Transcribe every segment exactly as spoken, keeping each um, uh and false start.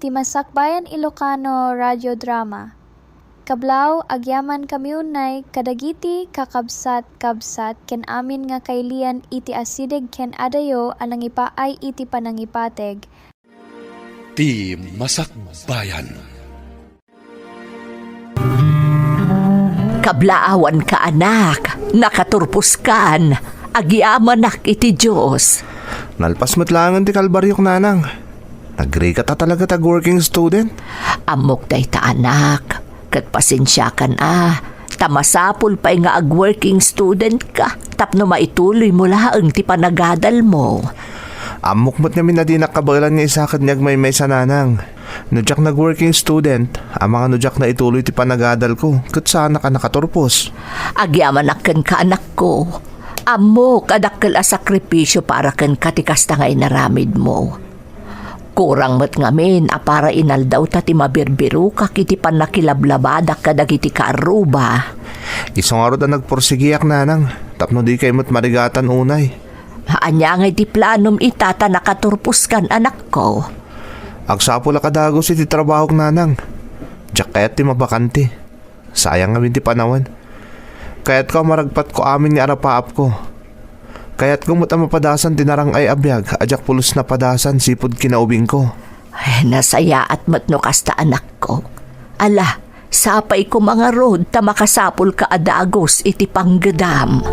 ti Masakbayan Ilocano Radio Drama. Kablaaw, agyamankami unay kadagiti kakabsat-kabsat ken amin nga kailian iti asideg ken adayo a nangipaay iti panangipateg. Ti Masakbayan. Kablaawanka, anak, nakaturposkan, agyamanak iti Dios. Nalpas met laengen ti kalbariok, nanang. Nagrigat a talaga ti ag-working student. Ammok dayta, anak, ket pasensiakan a, ta masapul pay nga ag-working student ka tapno maituloymo laeng ti panagadalmo. Ammok met ngamin a dinak kabaelan nga isaket ni agmaymaysa, nanang. No diak nag-working student, amangan no diak naituloy ti panagadalko, ket saanak a nakaturpos. Agyamanak kenka, anakko. Ammok a dakkel a sakripisio para kenka ti kasta nga inaramidmo. Kurang met ngamin a para inaldawta ti mabirbirokak iti pannakilablabadak kadagiti kaarruba. Isu ngarud a nagpursigiak, nanang, tapno dikay met marigatan unay. Ania ngay ti planom ita ta nakaturposkan, anakko? Agsapul a kadagus iti trabahok, nanang. Diak kayat ti mabakante. Sayang ngamin ti panawen. Kayatko a maragpatko amin nga arapaapko. Kayatko met a mapadasan ti narang-ay a biag a diak pulos napadasan sipud kinaubingko. Ay, nasayaat met no kasta, anakko. Ala, sapay koma ngarud ta makasapulka a dagus iti panggedam.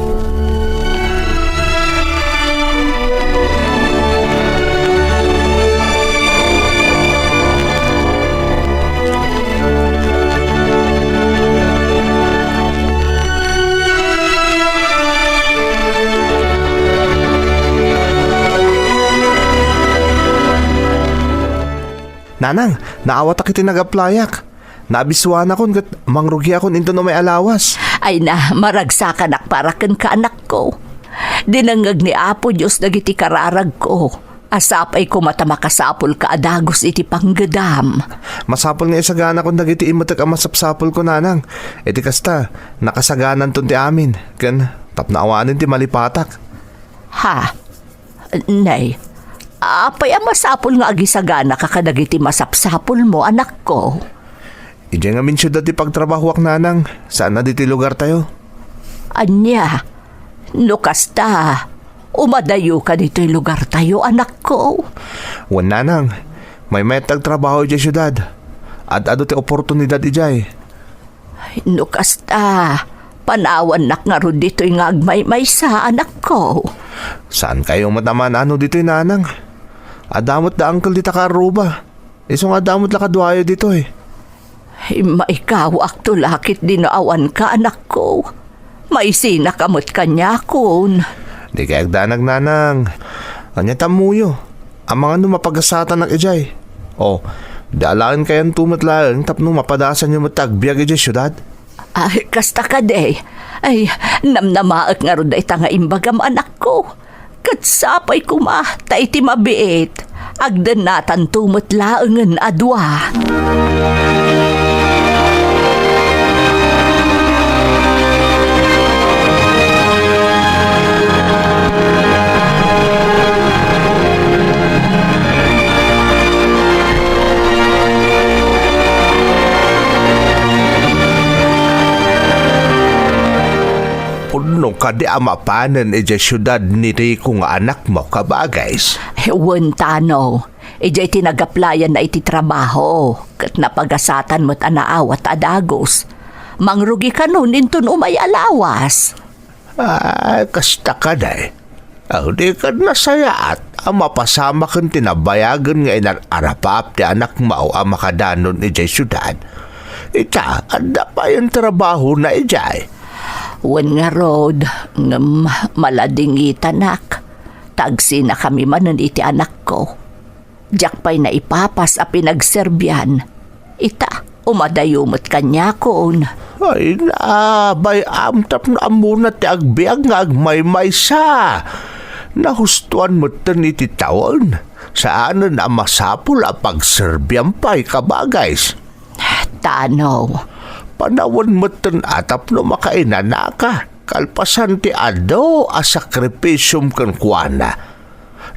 Nanang, naawatak iti nag-applyak. Naabisuanakon ket mangrugiakon inton umay a lawas. Ay na, maragsakanak para kenka, anakko. Dinengngeg ni Apo Dios dagiti kararagko. A sapay koma ta makasapulka a dagus iti panggedam. Masapul nga isaganakon dagiti immetek a masapsapulko, nanang. Iti kasta, nakasagananton ti amin, ken tapno awanen ti malipatak. Ha? Nay, apay a masapul nga agisaganaka kadagiti masapsapulmo, anakko? Idiay ngamin siudad ti pagtrabahoak, nanang, saan a ditoy lugartayo. Ania? No kasta, umadayoka ditoy lugartayo, anakko. Wen, nanang, maymayat ti agtrabaho idiay siudad. Ad-adu ti oportunidad idiay. No kasta, panawannak ngarud ditoy nga agmaymaysa, anakko. Saankayo met a maan-ano ditoy, nanang? Adda met da uncle dita kaarruba. Isu nga adda met la kaduayo ditoy. Immaikawakto la ket dino awanka, anakko. Maisinaka met kaniakon. Dikay agdanag, nanang. Ania ti ammoyo? Amangan no mapagasatanak idiay. O, di alaen kayanto met laeng tapno mapadasanyo met ti agbiag idiay siudad? Ay, kasta kadi. Ay, namnamaek ngarud dayta nga imbagam, anakko. Ket sapay koma ta iti mabiit, agdennatanto met laengen a dua. Pudno kadi a mapanen idiay siudad ni Rico nga anakmo, kabagis? Wen, Tano. Idiay ti nag-applyan-na iti trabaho, ket napagasatan met a naawat a dagus. Mangrugi kanon inton umay a lawas. Ay, kasta kadi. Aw, di kad nasayaat a mapasamaken ti nabayagen nga inar-arapaap ti anakmo a makadanon idiay siudad. Ita, adda pay trabahona idiay. Wen ngarud, ngem maladingitanak. Ta agsinakami manen iti anakko. Diak pay naipapas a pinagserbian. Ita, umadayo met kaniakon. Ay, naabay-am tapno ammona ti agbiag nga agmaymaysa. Nahustoan metten iti tawen. Saanen a masapul a pagserbiam pay, kabagis. Tano. Panawen metten a tapno makainanaka, kalpasan ti adu a sakripisiom kenkuana.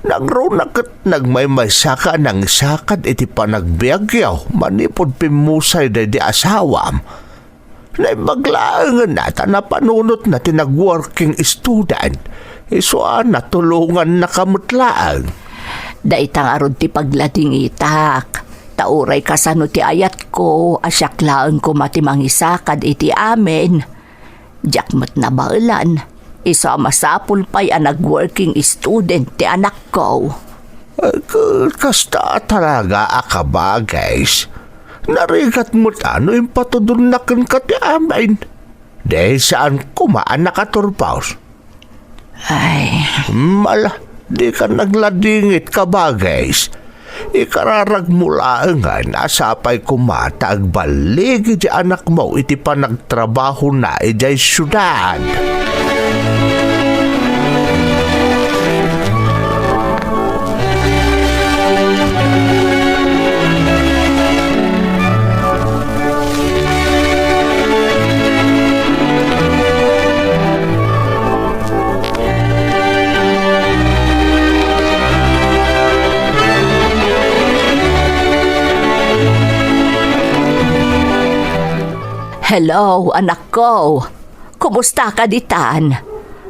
Nangruna ket nagmaymaysaka a nangisakad iti panagbiagyo manipud pimmusay daydi asawam. Naimbag laengen ta napanunotna ti nag-working student. Isu a natulongannaka met laeng. Dayta ngarud ti pagladingitak. Ta uray kasano ti ayatko a siak laeng koma ti mangisakad iti amin. Diak met nabaelan. Isu a masapul pay a nag-working student ti anakko. Ay, ka-, kasta a talaga a kabagis. Narigat met a no impatudonna kenka ti amin. Dahil saan koma a nakaturpos. Ay. Hmm, ala, dika nagladingit, kabagis. Ikararagmo laengen a sapay koma ta agballigi ti anakmo iti panagtrabahona idiay siudad. Hello, anakko. Kumustaka ditan?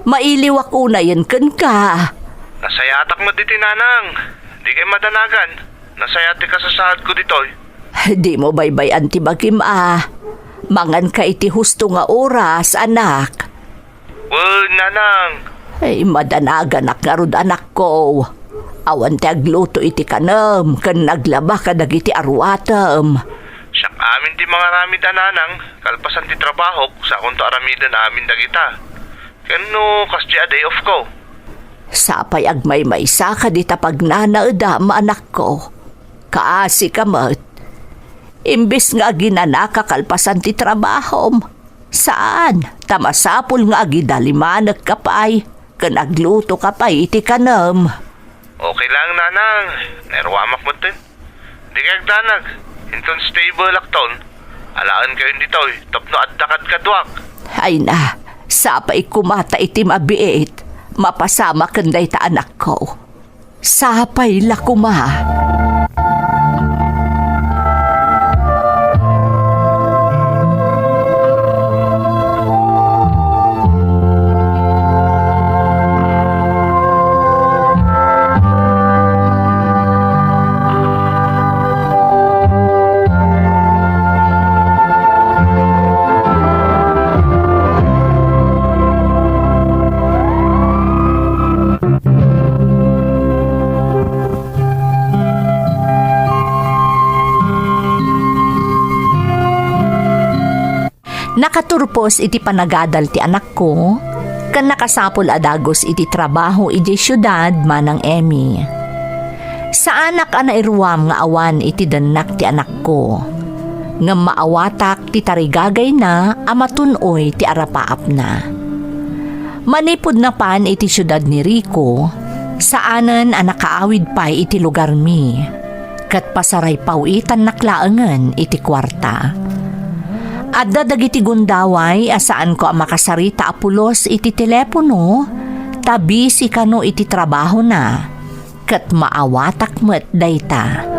Mailiwak unayen kenka. Nasayatak met ditoy, nanang. Dikay madanagan. Nasayaat ti kasasaadko ditoy. Dimo baybay-an ti bagim a. Manganka iti husto nga oras, anak. Wen, nanang. Ay, madanaganak ngarud, anakko. Awan ti agluto iti kanem ken naglaba kadagiti aruatem. Siak amin ti mangaramid a, nanang, kalpasan ti trabahok, sakonto aramiden amin dagita. Ken no kasdi a day off ko. Sapay agmaymaysaka dita pagnanaedam, anakko. Kaasika met. Imbes nga aginanaka kalpasan ti trabahom, saan, ta masapul nga agidalimanekka pay ken aglutoka pay iti kanem. Okay lang, nanang. Nairuamak metten. Dikay agdanag. Inton stable-akton, alaenkayon ditoy tapno adda kadkaduak. Ay na, sapay koma ta iti mabiit, mapasama ken dayta anakko. Sapay la koma. Nakaturpos iti panagadal ti anakko, ken nakasapul a dagus iti trabaho idiay siudad, Manang Emmy. Saanak a nairuam nga awan iti dennak ti anakko, ngem maawatak ti tarigagayna a matun-oy ti arapaapna. Manipud napan iti siudad ni Rico, saanen a nakaawid pay iti lugarmi, ket pasaraypawitannak laengen iti kuarta. Adda dagiti gundaway a saanko a makasarita a pulos iti telepono, ta busy kano iti trabahona. Ket maawatak met dayta.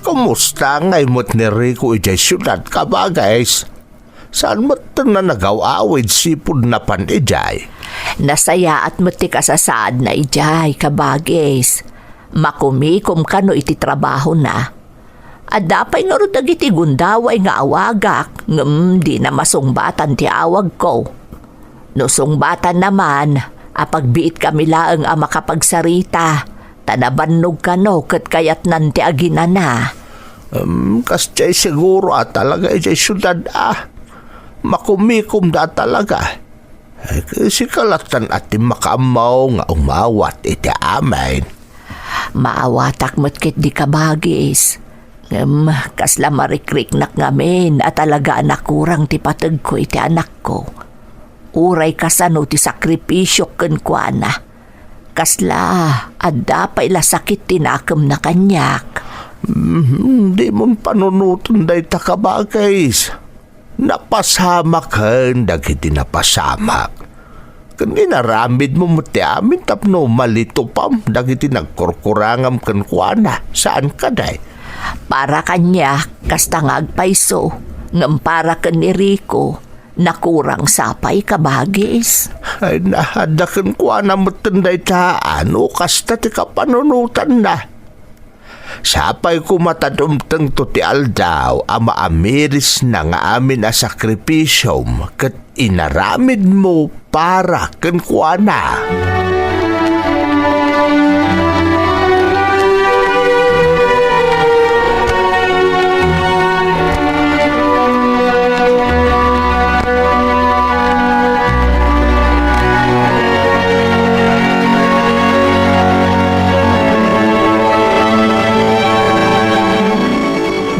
Kumusta ngay met ni Rico idiay siudad, kabagis? Saan met ten a nagaw-awid sipud napan idiay? Nasayaat met ti kasasaadna idiay, kabagis. Makumikom kano iti trabahona. Adda pay ngarud dagiti gundaway nga awagak, ngem dina masungbatan ti awagko. No sungbatanna man, apagbiitkami laeng a makapagsarita, ta nabannog kano ket kayatnan ti aginana. Em, kasdiay siguro a talaga idiay siudad a. Makumikomda a talaga. Ay, sika lattan a ti makaammo nga umawat iti amin. Maawatak met ketdi, kabagis. Ngem kasla marikriknak ngamin a talaga a nakurang ti pategko iti anakko. Uray kasano ti sakripisiok kenkuana. Kasla, adda pay la sakit ti nakemna kaniak. Hmm, dimon panunoten dayta, kabagis. Napasamaken dagiti napasamak. Ken inaramidmo met ti amin tapno malitupam dagiti nagkurkurangam kenkuana, saan kadi? Para kaniak, kasta nga agpayso, ngem para ken ni Rico, nakurang sa pay, kabagis. Ay, na, adda kenkuana metten dayta, no kasta ti kapanunotanna. Sapay koma ta dumtengto ti aldaw a maamirisna nga amin a sakripisiom ket inaramidmo para kenkuana.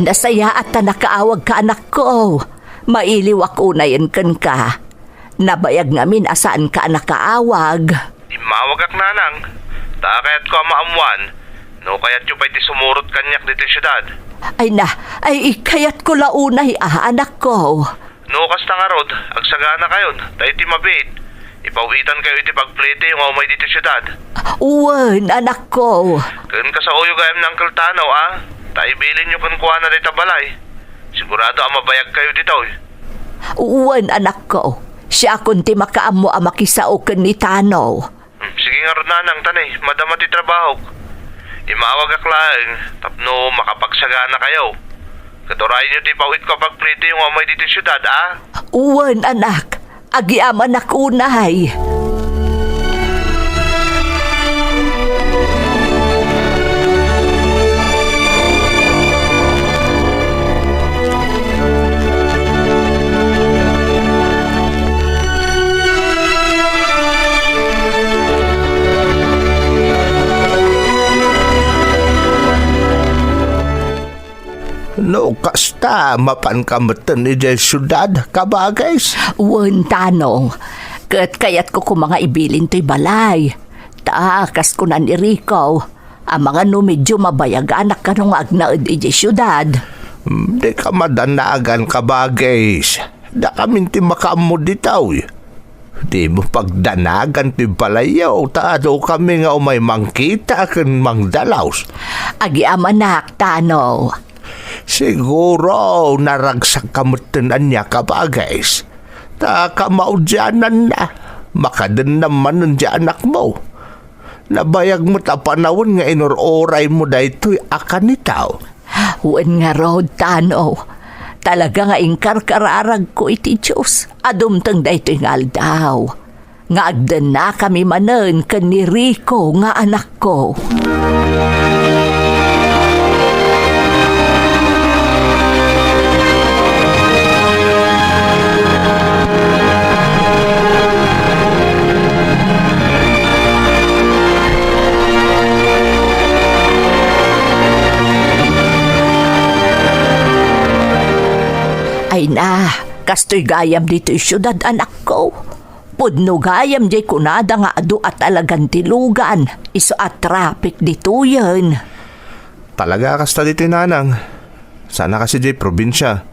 Nasayaat ta nakaawagka, anakko. Mailiwak unayen kenka. Nabayag ngamin a saanka a nakaawag. Immawagak, nanang. Ta kayatko a maammoan no kayatyo pay ti sumurot kaniak ditoy siudad. Ay na, ay, kayatko la unay a, anakko. No kasta ngarud, agsaganakayon, ta iti mabiit, ipaw-itankayo iti pagplitiyo nga umay ditoy siudad. Wen, anakko. Ken kasaoyo gayam ni Uncle Tano, a? Ta ibilinyo kenkuana dayta balay. Sigurado a mabayagkayo ditoy. Wen, anakko. Siakon ti makaammo a makisao ken ni Tano. Hmm, sige ngarud, nanang, ta ni, madama ti trabahok. Imawagak laeng tapno makapagsaganakayo. Ket urayenyo ti ipaw-itko a pagplitiyo nga umay ditoy siudad, a? Wen, anak. Agyamanak unay. No kasta, mapanka metten idiay siudad, kabagis? Wen, Tano. Ket kayatko koma nga ibilin toy balay. Ta, kas kuna ni Rico, amangan no medio mabayaganak kano nga agnaed idiay siudad. Hmm, dika madanagan, kabagis. Dakamin ti makaammo ditoy. Dimo pagdanagan ti balayyo, ta adukami nga umay mangkita ken mangdalaus. Agyamanak, Tano. Siguro, naragsakka metten ania, kabagis. Ta kamaudiananna, makadennam manen ti anakmo. Nabayag met a panawen nga inur-uraymo daytoy a kanitaw. Wen ngarud, Tano. Talaga nga inkarkararagko iti Dios a dumteng daytoy nga aldaw nga agdennakami manen ken ni Rico nga anakko. Ay na, kastoy gayam ditoy siudad, anakko. Pudno gayam diay kunada nga adu a talagan ti lugan, isu a traffic ditoyen. Talaga a kasta ditoy, nanang. Saan a kas idiay probinsia.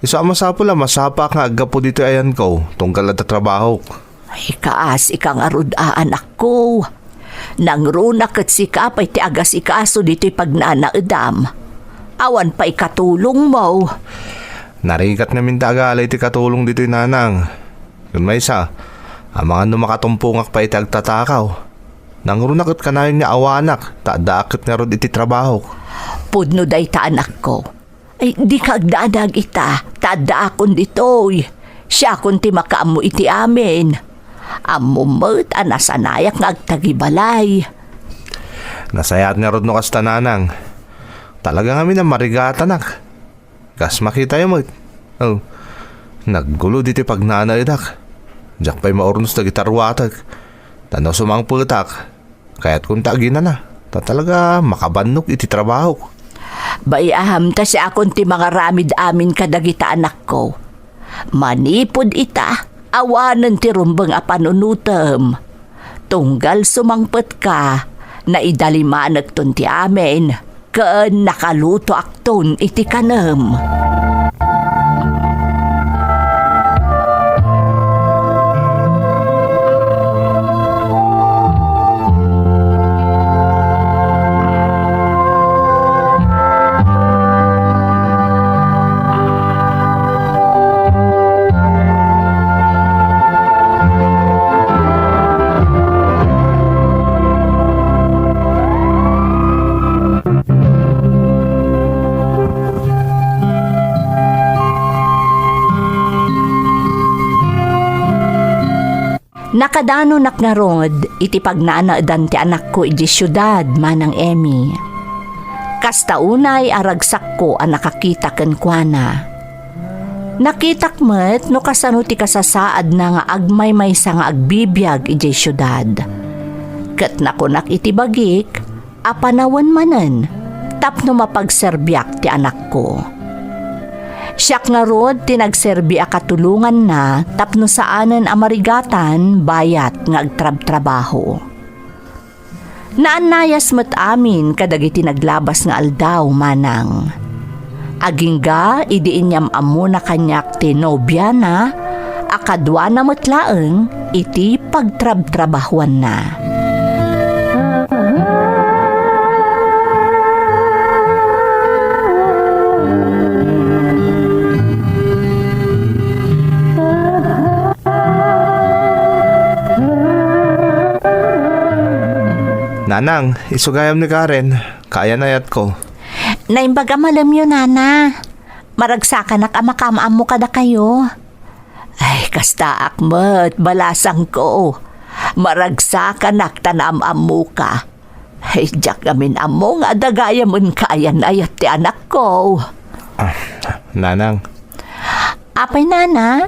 Isu a masapul a masapaak nga aggapu ditoy ayanko, tunggal adda trabahok. Ay, kaasika ngarud a, anakko. Nangruna ket sika pay ti agasikaso ditoy pagnanaedam. Awan pay katulongmo. Narigat ngamin ta agala iti katulong ditoy, nanang. Ken maysa, amangan no makatumpongak pay iti agtatakaw. Nangruna ket kanayon nga awanak, ta addaak ket ngarud iti trabahok. Pudno dayta, anakko. Ay, dika agdanag ita, ta addaakon ditoy. Siakon ti makaammo iti amin. Ammom met a nasanayak nga agtagibalay. Nasayaat ngarud no kasta, nanang. Talaga ngamin a marigatanak. Kas makitayo met. Oh, naggulo ditoy pagnanaedak. Diak pay maurnos dagiti ruatek. Ta no sumangpetak, kayatkon ta aginana. Ta talaga makabannok iti trabahok. Bay-am ta siakon ti mangaramid amin kadagita anakko. Manipud ita, awanen ti rumbeng a panunotem. Tunggal sumangpetka, naidalimanekton ti amin, ken nakalutoakton iti kanem. Nakadanonak ngarud iti pagnanaedan ti anakko idiay siudad, Manang Emmy. Kasta unay a ragsakko a nakakita kenkuana. Nakitak met no kasano ti kasasaadna nga agmaymaysa nga agbibiag idiay siudad. Ket nakunak iti bagik, a panawen manen tapno mapagserbiak ti anakko. Siak ngarud ti nagserbi a katulonganna tapno saanen a marigatan bayat nga agtrabtrabaho. Naannayas met amin kadagiti naglabas nga aldaw, Manang. Agingga idi inyam-ammona kaniak ti nobiana a kaduana met laeng iti pagtrabtrabahuanna. Nanang, isu gayam ni Karen, kaayan-ayatko. Naimbag a malemyo, Nana. Maragsakanak a makaam-ammo kadakayo. Ay, kastaak met, balasangko. Maragsakanak ta naam-ammoka. Ay, diak ngamin ammo nga adda gayamen kaayan-ayat ti anakko. Ah, Nanang. Apay, Nana?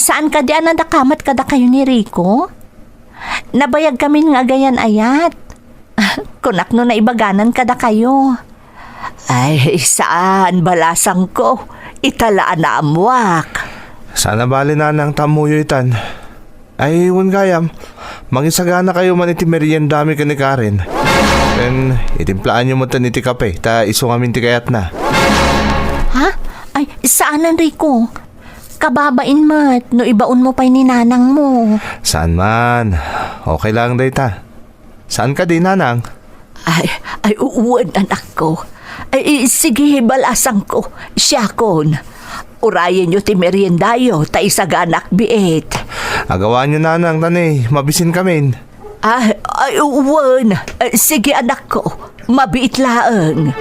Saan kadi a nadakamat kadakayo ni Rico? Nabayagkamin nga agayan-ayat. Kunak no naibaganan kadakayo. Ay, saan, balasangko. Ita la a naammoak. Saan a bale, Nanang, ta ammoyo itan. Ay, wen gayam, mangisaganakayo man iti meriendami ken ni Karen. Ken itimplaanyo metten iti kape, ta isu ngamin ti kayatna. Ha? Ay, saanen, Rico. Kababain met no ibaonmo pay ni nanangmo. Saan man. Okay lang dayta. Saan kadi, Nanang? Ay, ay, u-, wen, anakko. Ay, i-, sige, balasangko. Siakon. Urayenyo ti meriendayo, ta isaganak biit. Agawanyo, Nanang, ta ne, mabisinkamin. Ah, ay, u-, wen. Ay, sige, anakko. Mabiit laeng.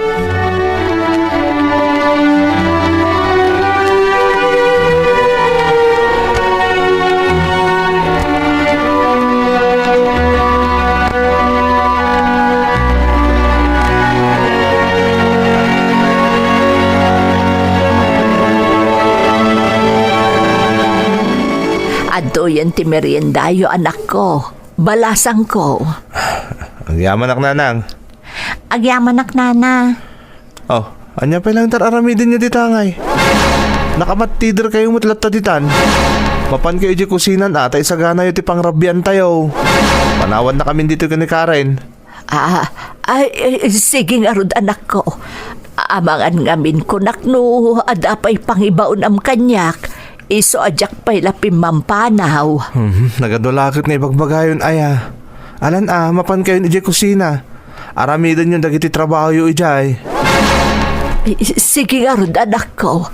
Adtoyen ti meriendayo, anakko. Balasangko. Agyamanak, Nanang. Agyamanak, Nana. Oh, ania pay laeng ti ar-aramidenyo dita ngay? Nakamattiderkayo met latta ditan. Mapankayo idiay kusinan a, ta isaganayo ti pangrabiantayo. Panawannakamin ditoy ken ni Karen. Ah, ay, eh, sige ngarud, anakko. Amangan ngamin kunak no adda pay pangibaonam kaniak. Isu a diak pay la pimmampanaw. Hmm, nagadua la ket nga ibagbagayon aya. Alan a, mapankayon idiay kusina. Aramidenyon dagiti trabahoyo idiay. I-, sige ngarud, anakko.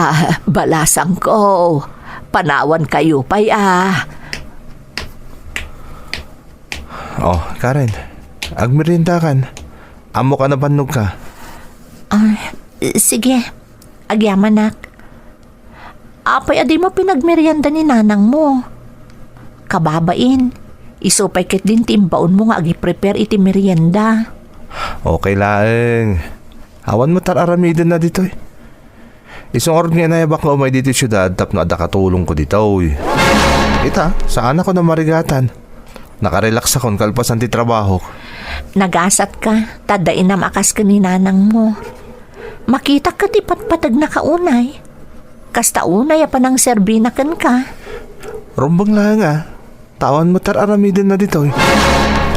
Ah, balasangko. Panawankayo pay a. Oh, Karen, agmeriendakan. Ammok a nabannogka. Ah, sige. Agyamanak. Apay a dimo pinagmerienda ni nanangmo? Kababain, isu pay ketdin ti imbaonmo nga agiprepare iti merienda. Okay laeng. Awan met ar-aramidenna ditoy. Isu ngarud nga inayabak nga umay ditoy siudad tapno adda katulongko ditoy. Ita, saanakon a marigatan. Nakarelaksakon kalpasan ti trabahok. Nagasatka, ta adda inam a kas ken ni nanangmo. Makitak ket ipatpategnaka unay. Kasta unay a panangserbina kenka. Rumbeng laeng a. Awan met ar-aramidenna ditoy.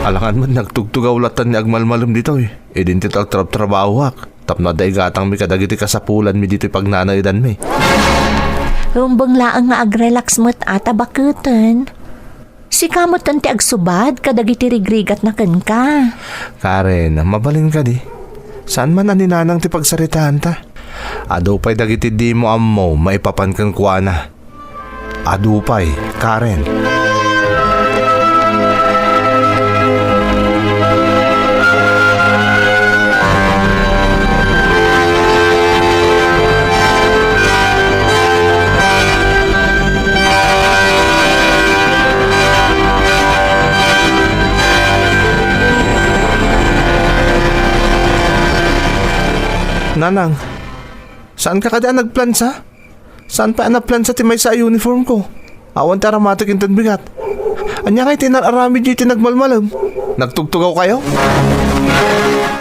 Alangan met nagtugtugaw latta ni agmalmalem ditoy. Idin ti agtrabtrabahoak. Tapno adda igatangmi kadagiti kasapulanmi ditoy pagnanaedanmi. Rumbeng laeng nga agrelax met a ta baketen. Sika met ti agsubad kadagiti rigrigatna kenka. Karen, mabalin kadi? Saan man a ni Nanang ti pagsaritaanta? Adu pay dagiti dimo ammo maipapan kenkuana. Adu pay, Karen. Nanang, saanka kadi a nagplansa? Saan pay a naplansa ti maysa a uniform ko? Awan ti aramatek inton bigat. Ania ngay ti inar-aramidyo iti nagmalmalem? Nagtugtugaw kayo?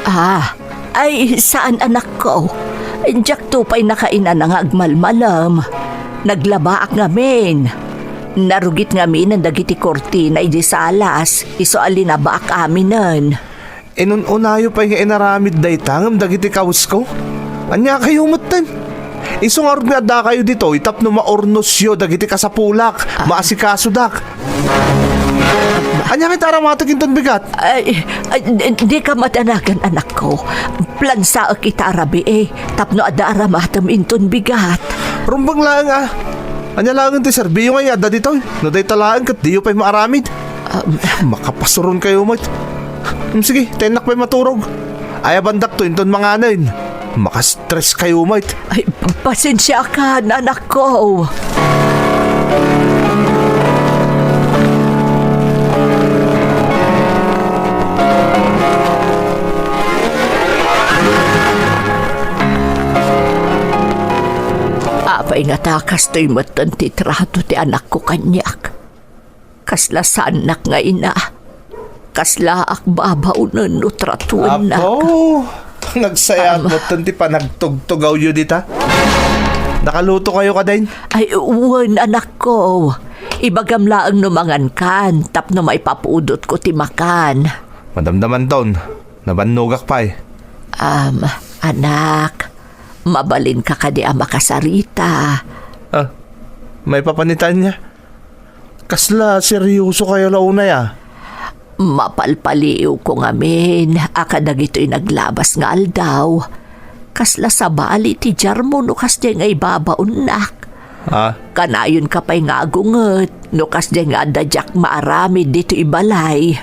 Ah, ay, saan, anakko. Diakto pay nakainana nga agmalmalem. Naglabaak ngamin. Narugit ngaminen dagiti kurtina idiay salas, isu a linabaak aminen. Inun-unayo pay nga inaramid dayta ngem dagiti kawesko? Ania kayo metten? Isu ngarud nga addakayo ditoy tapno maurnosyo dagiti kasapulak, Ah. maasikasodak. Ania nga iti aramatek inton bigat? Ay, ay, di, di ka madanagan, anakko. Plansaek ita a rabii, eh, tapno adda aramatem inton bigat. Rumbeng laeng, ah. Ania laeng ti serbiyo nga adda ditoy? No dayta laeng ket diyo pay maaramid. Um, Makapasuron kayo met. Hmm, sige, tennak pay maturog. Ayabandakto inton manganen. Makastress kayo met. Ay, pasensiakan, anakko. Apay nga ta kastoy metten ti trato ti anakko kaniak. Kasla saannak nga ina. Kaslaak babaonen no tratuennak. Apo, nagsayaat Am. metten ti panagtugtugawyo dita. Nakaluto kayo kadi? Ay, wen, anakko. Ibagam laeng no mangankan, tapno maipapudotko ti makan. Madamdamanton, nabannogak pay. Am, anak, mabalinka kadi a makasarita? Ah, maipapan ita ania? Kasla seryoso kayo la unay, ah. Mapalpaliiwko ngamin a kadagitoy naglabas nga aldaw. Kasla sabali ti diarmo no kasdiay nga ibabaonnak. Ah? Kanayonka pay nga agunget no kasdiay nga adda diak maaramid ditoy balay.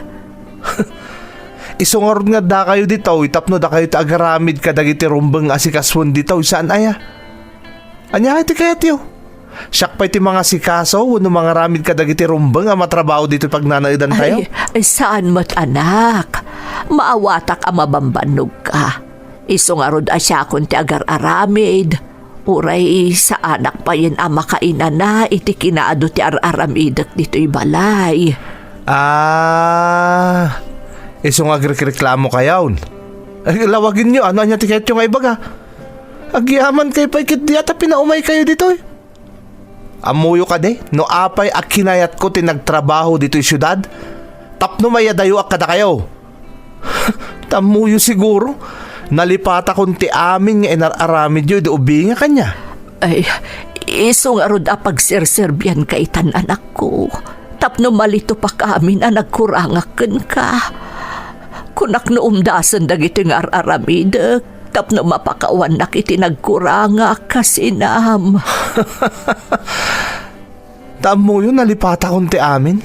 Isu ngarud nga addakayo ditoy tapno dakayo ti agaramid kadagiti rumbeng a sikasuen ditoy, saan aya? Ania ti kayatyo? Siak pay ti mangasikaso wenno mangaramid kadagiti rumbeng a matrabaho ditoy pagnanaedantayo? Ay, ay, saan met, anak. Maawatak a mabambannogka. Isu ngarud a siakon ti agar-aramid. Uray saanak payen a makainana iti kinaadu ti ar-aramidek ditoy balay. Ah, isu nga agrikreklamo kayon. Ay, lawagenyo, ano ania ti kayatyo nga ibaga? Agyamankay pay ketdi a ta pinaumaykayo ditoy. Ammoyo kadi no apay a kinayatko ti nagtrabaho ditoy siudad tapno mayadayoak kadakayo? Ta ammoyo siguro, nalipatakon ti amin nga inar-aramidyo idi ubingak ania. Ay, isu ngarud a pagserserbianka itan, anakko, tapno malitupak amin a nagkurangak kenka. Kunak no umdasen dagitoy nga ar-aramidek tapno mapakawannak iti nagkurangak, kasinam. Ta ammoyo, nalipatakon ti amin.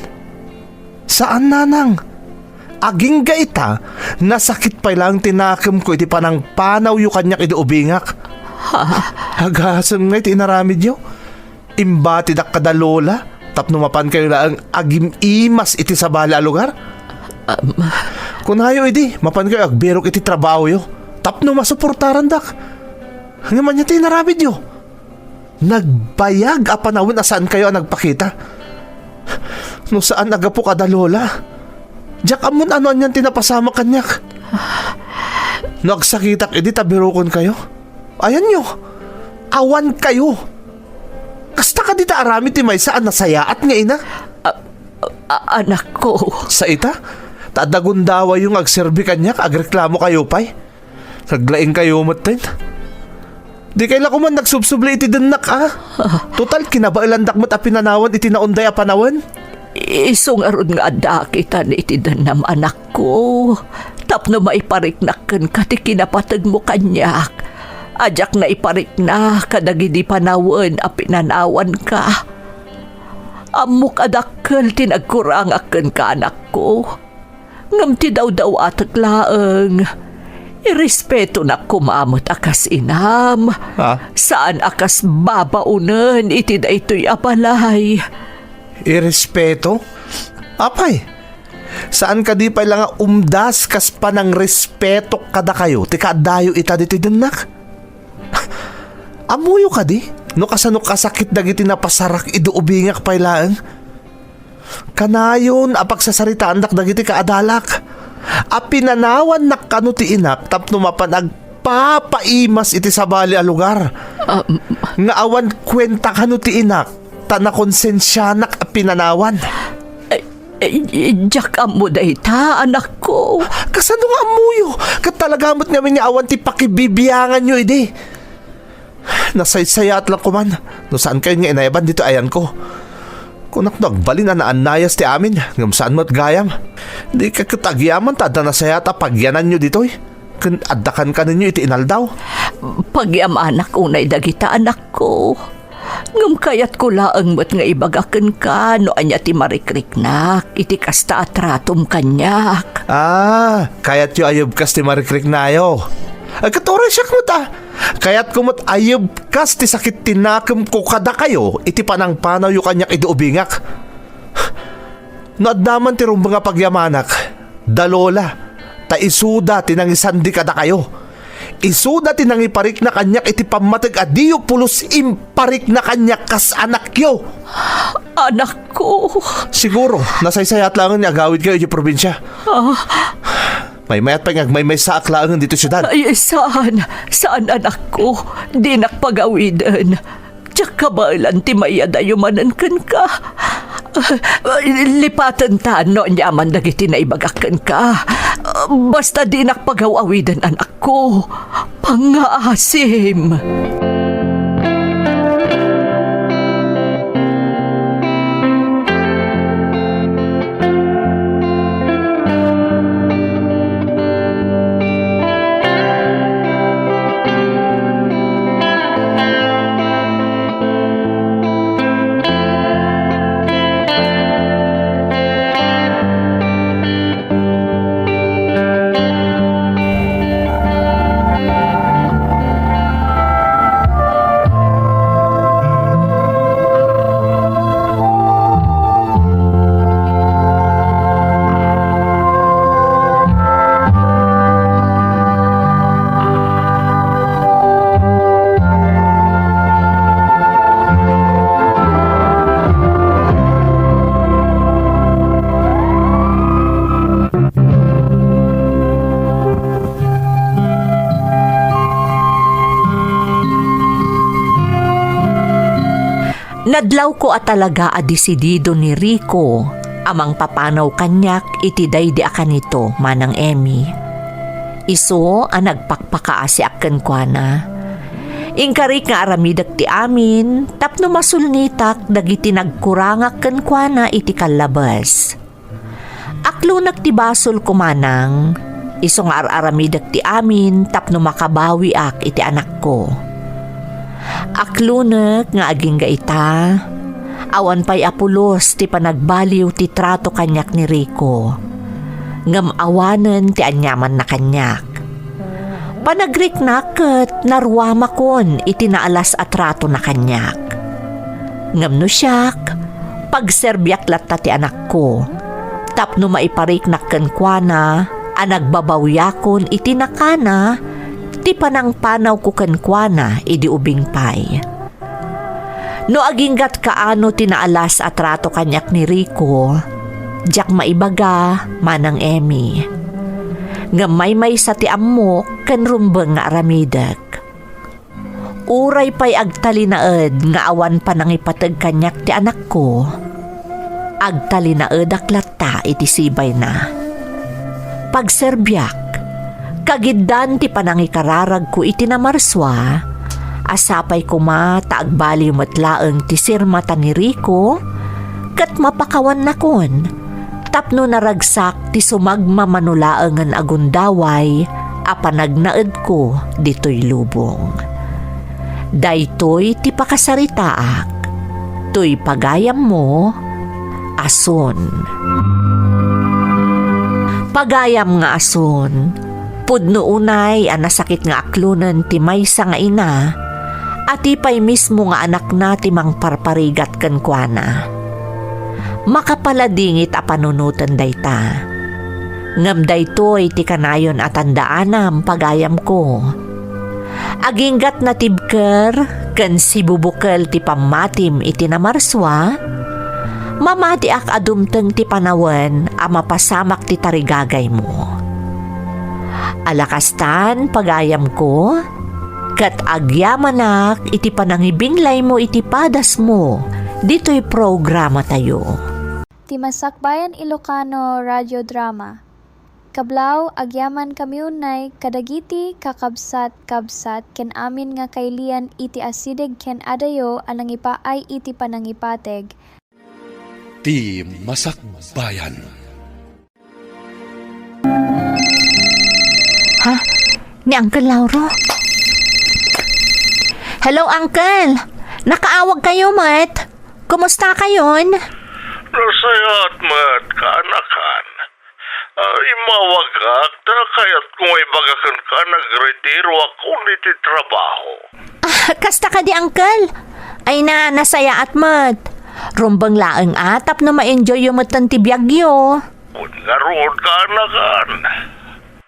Saan, nanang. Agingga ita, nasakit pay laeng ti nakemko iti panangpanawyo kaniak idi ubingak. Ha? Agasem ngay ti inaramidyo. Imbatidak kada lola, tapno mapankayo laeng agim-imas iti sabali a lugar. Um. Kunayo idi, mapankayo agbirok iti trabahoyo, tapno masuportarandak. Ngem ania ti inaramidyo? Nagbayag a panawen a saankayo a nagpakita. No saan a gapu kada lola, diak ammon ano anian ti napasamak kaniak. No agsakitak idi ta birokonkayo, ayanyo, awankayo. Kasta kadi ta aramid ti maysa a nasayaat nga ina? Ah, A-, anakko. Sa ita? Ta adda gundawayyo nga agserbi kaniak, agreklamokayo pay? Naglaingkayo metten? Dikay la koman nagsubsubli iti dennak, a? Total, kinabaelandak met a pinanawan iti naunday a panawen. Isu ngarud nga adda akitan iti dennam, anakko, tapno maipariknak kenka ti kinapategmo kaniak. A diak naiparikna kadagidi panawen a pinanawanka. Ammok a dakkel ti nagkurangak kenka, anakko. Ngem ti dawdawatek laeng, irespetonak koma met a kas inam. Ha? Saan a kas babaonen iti daytoy a balay. Irespeto? Apay, saan kadi pay la nga umdas kas panangrespetok kadakayo ti kaaddayo ita ditoy dennak? Ammoyo kadi no kasano kasakit dagiti napasarak idi ubingak pay laeng? Kanayon a pagsasaritaandak dagiti kaadalak a pinanawannak kano ti inak tapno mapan agpapaimas iti sabali a lugar. Um, nga awan kuenta kano ti inak ta nakonsensianak a pinanawan. Eh, eh, diak ammo dayta, anakko. Kasano nga ammoyo? Ket talaga met ngamin nga awan ti pakibibianganyo idi. Nasaysayaat lang koman no saankayon nga inayaban ditoy ayanko. Kunak no agbalin a naannayas ti amin, ngem saan met gayam. Dika ket agyaman ta adda nasayaat a pagyananyo ditoy. Ken adda kankanenyo iti inaldaw. Pagyamanak unay dagita, anakko. Ngem kayatko laeng met nga ibaga kenka no ania ti marikriknak iti kasta a tratom kaniak. Ah, kayatyo a yebkas ti marikriknayo. Ay, ket uray siak met, a. Kayatko met a yebkas ti sakit ti nakemko kadakayo iti panangpanawyo kaniak idi ubingak. No adda man ti rumbeng a pagyamanak, da Lola, ta isuda ti nangisandi kadakayo. Isuda ti nangiparikna kaniak iti pammateg a diyo pulos imparikna kaniak kas anakyo. Anakko. Siguro, nasaysayaat laengen nga agawidkayo iti probinsia. Ah. Maymayat pay nga agmaymaysaak laengen ditoy siudad. Ay, saan. Saan, anakko. Dinak pagawiden. Diak kabaelan ti mayadayo manen kenka. Lipatenta no aniaman dagiti naibagak kenka. Basta dinak pagaw-awiden, anakko. Pangngaasim. Nadlawko a talaga a desidido ni Rico a mangpapanaw kaniak iti daydi a kanito, Manang Emmy. Isu a nagpakpakaasiak kenkuana. Inkarik nga aramidek ti amin tapno masulnitak dagiti nagkurangak kenkuana iti kallabes. Aklonek ti basolko, Manang, isu nga ar-aramidek ti amin tapno makabawiak iti anakko. Aklonek nga agingga ita, awan pay a pulos ti panagbaliw ti trato kaniak ni Rico, ngem awanen ti aniamanna kaniak. Panagriknak ket naruamakon iti naalas a tratona kaniak. Ngem no siak, pagserbiak latta ti anakko, tapno maipariknak kenkuana a nagbabawiakon iti nakana ti panangpanawko kenkuana idi ubing pay. No aginggat kaano ti naalas a trato kaniak ni Rico, diak maibaga, Manang Emmy. Ngem maymaysa ti ammok ken rumbeng nga aramidek. Uray pay agtalinaed nga awan panangipateg kaniak ti anakko, Agtalinaedak latta iti sibayna. Pagserbiak, kagiddan ti panangikararagko iti namarsua, a sapay koma ta agbaliw met laeng ti sirmata ni Rico, ket mapakawannakon tapno naragsak ti sumagmamano laengen a gundaway a panagnaedko ditoy lubong. Daytoy ti pakasaritaak, toy pagayammo, Ason. Pagayam nga Ason, pudno unay a nasakit nga aklonen ti maysa nga ina a ti pay mismo nga anakna ti mangparparigat kenkuana. Makapaladingit a panunoten dayta. Ngem daytoy ti kanayon a tandaanam, pagayamko. Aginggat natibker ken sibubukel ti pammatim iti namarsua, mamatiak a dumteng ti panawen a mapasamak ti tarigagaymo. Ala kastan, pagayamko, ket agyamanak iti panangibinglaymo iti padasmo ditoy programatayo. Ti Masakbayan Ilocano Radio Drama. Kablaw, agyamankami unay kadagiti kakabsat-kabsat ken amin nga kailian iti asideg ken adayo a nangipaay iti panangipateg. Ti Masakbayan. Ha? Ni Uncle Lauro? Hello, Uncle! Nakaawag kayo met? Kumusta kayon? Nasayaat met, kaanakan. Ah, immawagak ta kayatko nga ibaga kenka, nagretiroakon iti trabaho. Ah, kasta kadi, Uncle? Ay na, nasayaat met. Rumbeng laeng a tapno ma-enjoyyo metten ti biagyo. Wen ngarud, kaanakan.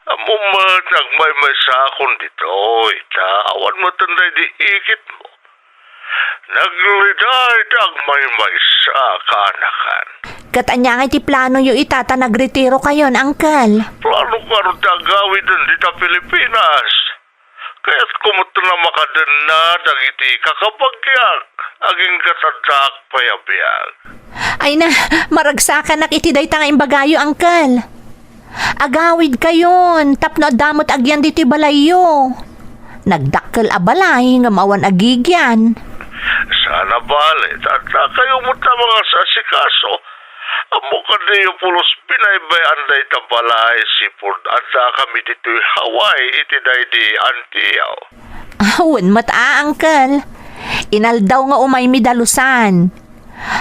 Ammom met nga agmaymaysakon ditoy, ta awan metten daydi ikitmo. Nagrida iti agmaymaysa, kaanakan. Ket ania ngay ti planoyo ita ta nagretirokayon, Uncle? Planok ngarud ti agawiden dita Pilipinas. Kayatko met nga makadenna dagiti kakabagiak, agingga ta addaak pay a biag. Ay na, maragsakanak iti dayta nga imbagayo, Uncle. Agawidkayon tapno adda met agyan ditoy balayyo. Nagdakkel a balay ngem awan agigyan. Saan a bale, ta addakayo met a mangasikaso. Ammo kadiyo pulos binaybay-an dayta balay, sipud addakami ditoy Hawaii iti daydi Antiao. Awan met a, Uncle. Inaldaw nga umaymi dalusan.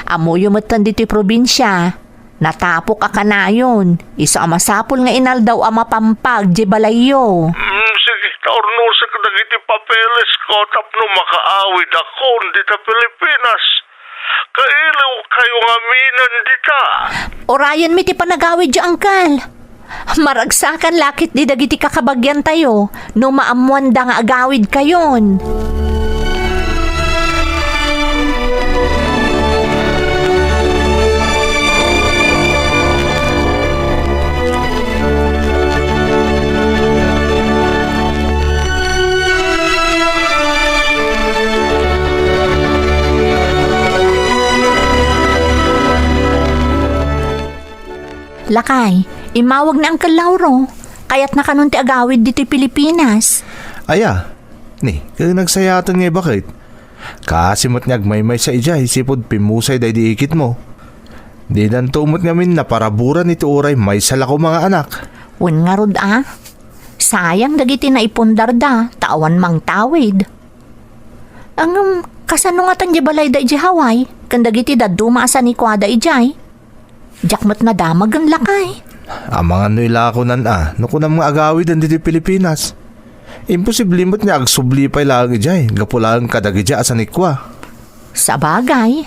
Ammoyo metten ditoy probinsia. Natapok a kanayon, isu a masapul nga inaldaw a mapampag diay balayyo. Mm, sige, ta urnosek dagiti papelesko tapno makaawidakon dita Pilipinas. Kailiwkayo ngaminen dita. Urayenmi ti panagawidyo, Uncle. Maragsakan la ketdi dagiti kakabagiantayo no maammoanda nga agawidkayon. Lakay, immawag ni Uncle Lauro. Kayatna kanon ti agawid ditoy Pilipinas. Aya, ni, ket nagsayaten nga ibaket. Kaasi met nga agmaymaysa idiay, sipud pimmusay daydi ikitmo. Didanto met ngamin naparaburan iti uray maysa la koma nga anak. Wen ngarud a, sayang dagiti naipundarda, ta awan mangtawid. Ngem, kasano ngatan diay balayda idiay Hawaii, ken dagiti dadduma a sanikuada idiay? Diak met nadamagen, lakay. Amangan no ilakonan a, no kunam nga agawiden ditoy Pilipinas. Imposible met nga agsubli pay laeng idiay, gapu laeng kadagidiay a sanikua. Sabagay,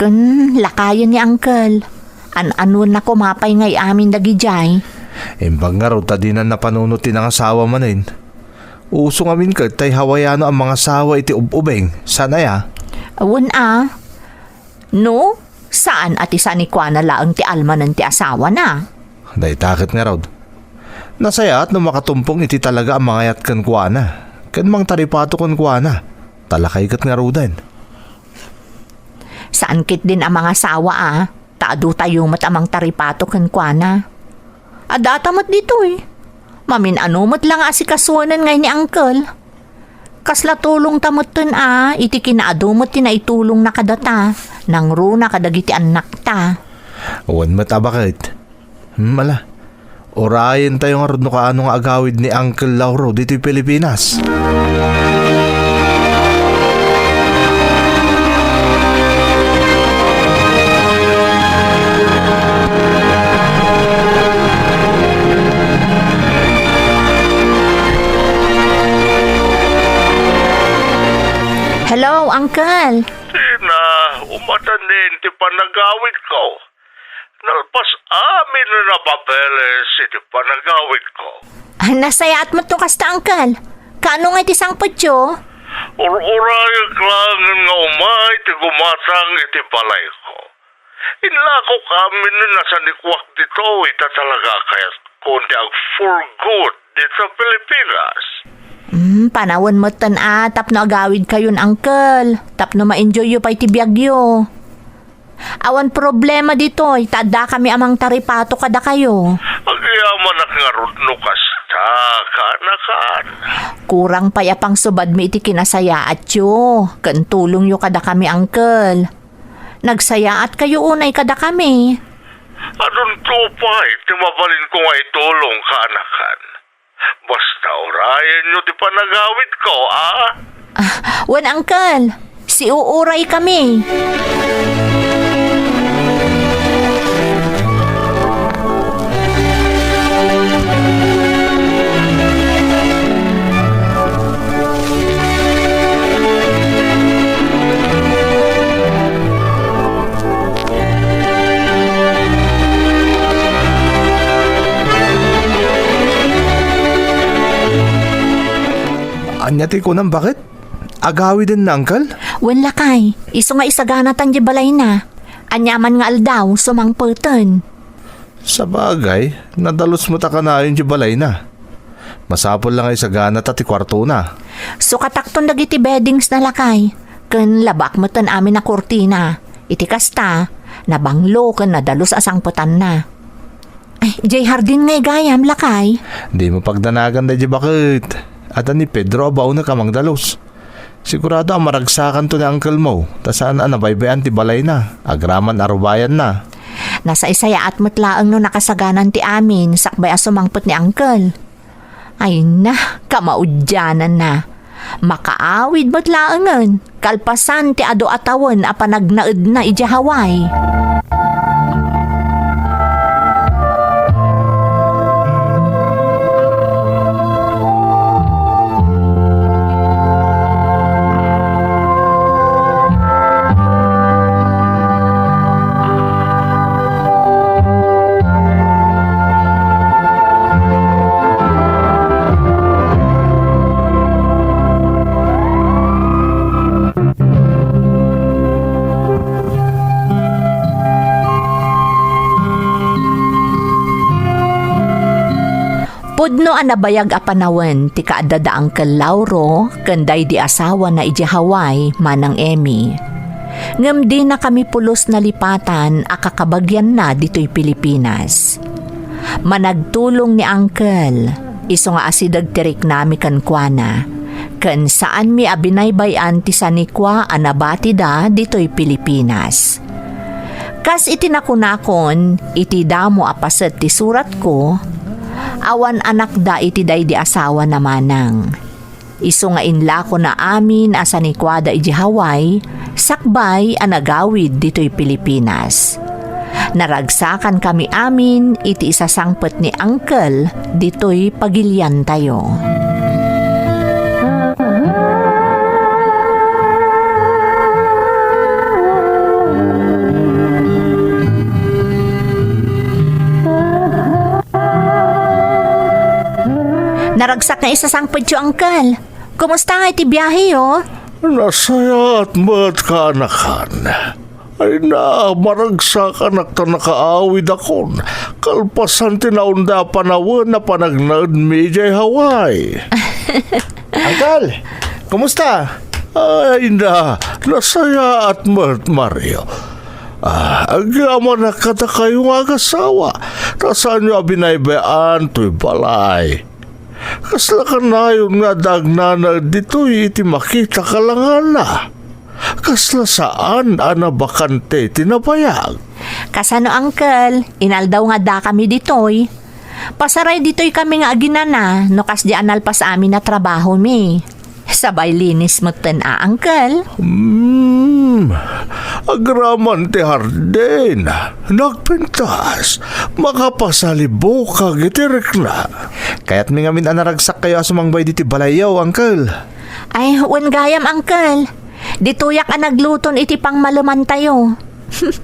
ken lakayen ni Uncle. An-anonna koma pay nga amin dagidiay. Imbag ngarud ta dinan napanunot ti nangasawa manen. Uso ngamin ket tay Hawaiano a mangasawa iti ub-ubing, saan aya? Wen a. No, saan a ti sanikuana laeng ti almanen ti asawana? Dayta ket ngarud. Nasayaat no makatumpong iti talaga a mangayat kenkuana, ken mangtaripato kenkuana, ta lakay ket ngaruden. Saan ketdin a mangasawa a? Ta adutayo met a mangtaripato kenkuana. Addata met ditoy. Mamin-ano met la nga asikasuenen ngay ni Uncle. Kasla tulongta metten a, iti kinaadu met ti naitulongna kadata, nangruna kadagiti annakta. Wen met a baket. Hmm, ala. Urayentayo ngarud no kaano nga agawid ni Uncle Lauro ditoy Pilipinas. Hello, Uncle. Tina, umadanin ti panagawidko. Nalpas amin a napapeles iti panagawidko. Ah, nasayaat met no kasta, Uncle. Kaano nga iti sangpetyo? Ur-urayek laengen nga umay ti gumatang iti balayko. Inlakok amin a sanikuak ditoy, ita talaga kayatko ti ag-for good dita Pilipinas. Hmm, panawen metten a tapno agawidkayon, Uncle. Tapno ma-enjoyyo pay ti biagyo. Awan problema ditoy, ta addakami a mangtaripato kadakayo. Agyamanak ngarud no kasta, kaanakan. Kurang pay a pangsubadmi iti kinasayaatyo, ken tulongyo kadakami, Uncle. Nagsayaatkayo unay kadakami. Adunto pay ti mabalinko nga itulong, kaanakan. Basta urayenyo ti panagawidko, a? Ah, wen, Uncle. Siuuraykami. Ania ti kunam, baket? Agawiden na, Uncle? Wen, lakay. Isu nga isaganatan di balayna. Aniaman nga aldaw, sumangpeten. Sabagay, nadalus met a kanayon ti balayna. Masapul la nga isaganata ti kuartona. Sukatakton dagiti beddings na, lakay, ken labaak metten amin a kurtina. Iti kasta, nabanglo ken nadalus a sangpetanna. Ay, jay hardin nga igayam, lakay. Dimo pagdanagan daydi baket. Adda ni Pedro a baonek a mangdalus. Sigurado a maragsakanto ni uncle mo, ta saan a nabaybay-an ti balayna, agraman a rubayanna. Nasaysayaat met laeng no nakasaganan ti amin sakbay a sumangpet ni uncle. Ay na, kamaudiananna. Makaawid met laengen, kalpasan ti adu a tawen a panagnaedna idiay Hawaii. Pudno a nabayag a panawen ti kaadda da Uncle Lauro ken daydi asawana idiay Hawaii, Manang Emmy. Ngem dinakami pulos nalipatan a kakabagianna ditoy Pilipinas. Managtulong ni Uncle, isu nga asideg ti riknami kenkuana, ken saanmi a binaybay-an ti sanikua a nabatida ditoy Pilipinas. Kas iti nakunakon iti damo a paset ti suratko, awan anakda iti daydi asawana, Manang. Isu nga inlakona amin a sanikuada idiay Hawaii sakbay a nagawid ditoy Pilipinas. Naragsakankami amin iti isasangpet ni Uncle ditoy pagiliantayo. Naragsak nga isasangpetyo, Uncle. Kumusta nga iti biaheyo? Nasayaat met, kaanakan. Ay na, maragsakanak ta nakaawidakon, kalpasan ti naunda a panawen a panagnaedmi idiay Hawaii. Uncle, kumusta? Ay na, nasayaat met, Mario. Ah, agyamanak kadakayo nga agasawa, ta saanyo a binaybay-an toy balay. Kasla kanayon nga adda agnanaed ditoy iti makita kalangana. Kasla saan a nabakante ti nabayag. Kasano, Uncle? Inaldaw nga addakami ditoy. Pasaray ditoy kami nga aginana no kasdi a nalpas amin a trabahomi. Sabay linis metten a, Uncle. Hmm, agraman ti hardin. Nagpintas. Makapasalibukag iti rikna. Kayatmi ngamin a naragsak kayo a sumangbay diti balayyo, Uncle. Ay, wen gayam, Uncle. Ditoyak a nagluton iti pangmalemantayo.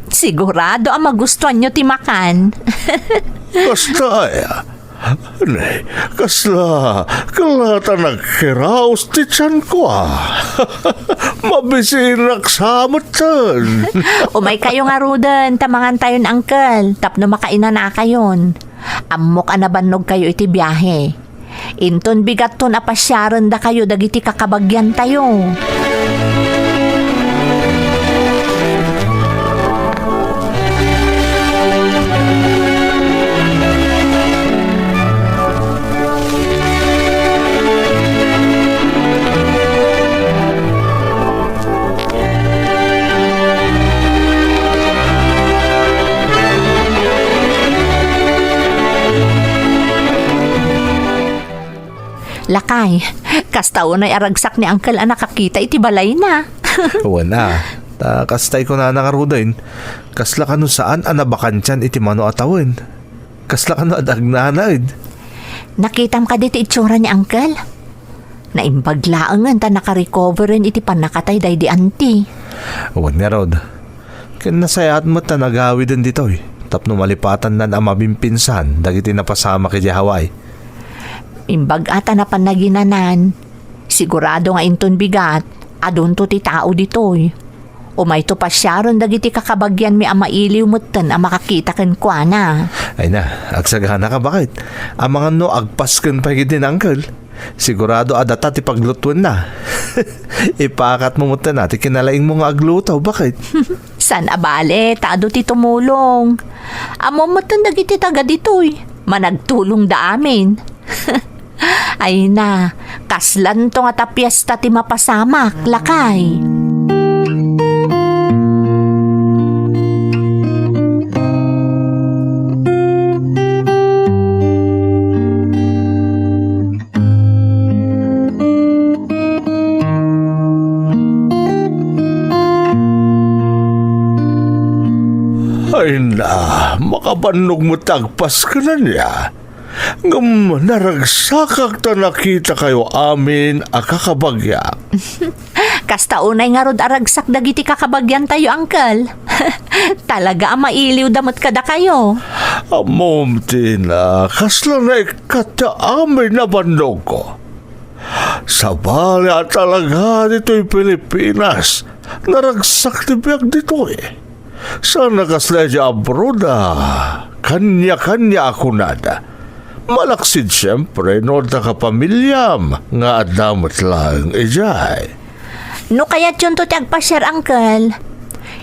Sigurado a magustuanyo ti makan. Kasta aya. Ne, kasla, kasta nagkiraos ti tianko, a. Mabisinak sa metten. Umay kayo ngaruden, ta mangantayon, Uncle, tapno makainanakayon. Ammok a nabannogkayo iti biahe. Inton bigatton a pasiarendakayo dagiti kakabagiantayo. Lakay, kasta unay a ragsak ni Uncle a nakakita iti balayna. Wen a, ta kasta ti kunana ngaruden, kasla kano saan a nabakantian iti mano a tawen. Kasla kano adda agnanaed. Nakitam kadi ti itsura ni Uncle? Naimbag laengen ta nakarecoveren iti pannakatay daydi anti. Wen ngarud, ken nasayaat met ta nagawiden ditoy tapno malipatannan a mabimpinsan dagiti napasamak idiay Hawaii. Imbag a ta napan naginanan, sigurado nga inton bigat, adunto ti tao ditoy. Umayto pasiaren dagiti kakabagianmi a mailiw metten a makakita kenkuana. Ay na, agsaganaka, baket. Amangan no agpasken pay ketdi ni Uncle. Sigurado a data ti paglutuenna. Ipakatmo metten a ti kinalaingmo nga agluto, baket. Saan a bale, ta adu ti tumulong. Ammom metten dagiti taga ditoy. Managtulongda amin. Ay na, kaslanto nga ta fiesta ti mapasamak, lakay. Ay na, makabannog met ti agpasken ania. Ngem naragsakak ta nakitakayo amin a kakabagiak. Kasta unay ngarud a ragsak dagiti kakabagiantayo, Uncle. Talaga a mailiwda met kadakayo. Ammom, Tina, kasla naikkat ti amin a bannogko. Sabali a talaga ditoy Pilipinas, naragsak ti biag ditoy. Saan a kasla idiay abroad a kania-kania a kunada. Malaksid siempre no adda kapamiliam nga adda met laeng idiay. No kayatyonto ti agpasiar, Uncle,